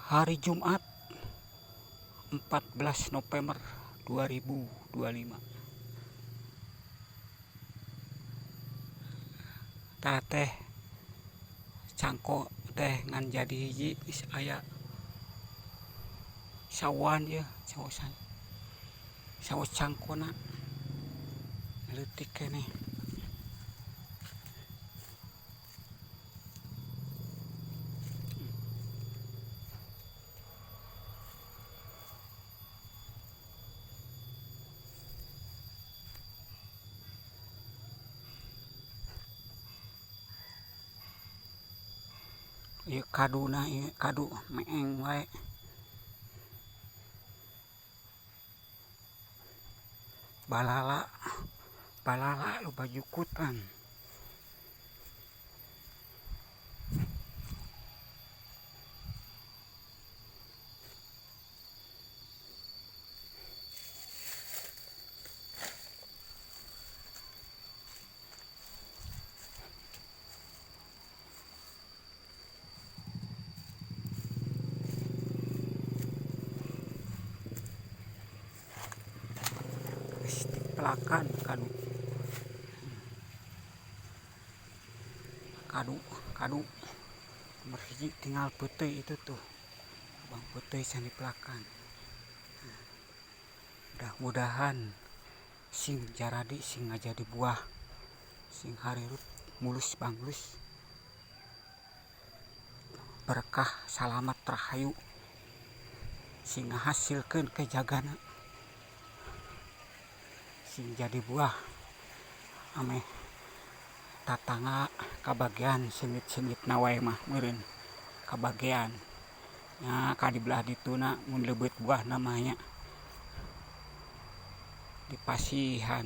Hari Jumat 14 November 2025. Tah teh cangko teh ngan jadi hiji geus aya sawan ieu sawasan sawo cangkona leutik keneh. Ieu kaduna ieu kadu meeng wae. Balala balala loba jukutan. Geus dipelakan kadu. Kadu kadu nomor hiji tinggal peuteuy itu tuh. Lubang peuteuy can dipelakan. Mudah-mudahan sing jaradi sing ngajadi buah sing harirut mulus banglus berkah salamat rahayu sing ngahasilkeun kejagana sing jadi buah ameh tatangga kabagian seungit-seungitna wae mah meureun kabagian nya ka di belah dituna mun leubeut buahna mah nya dipasihan.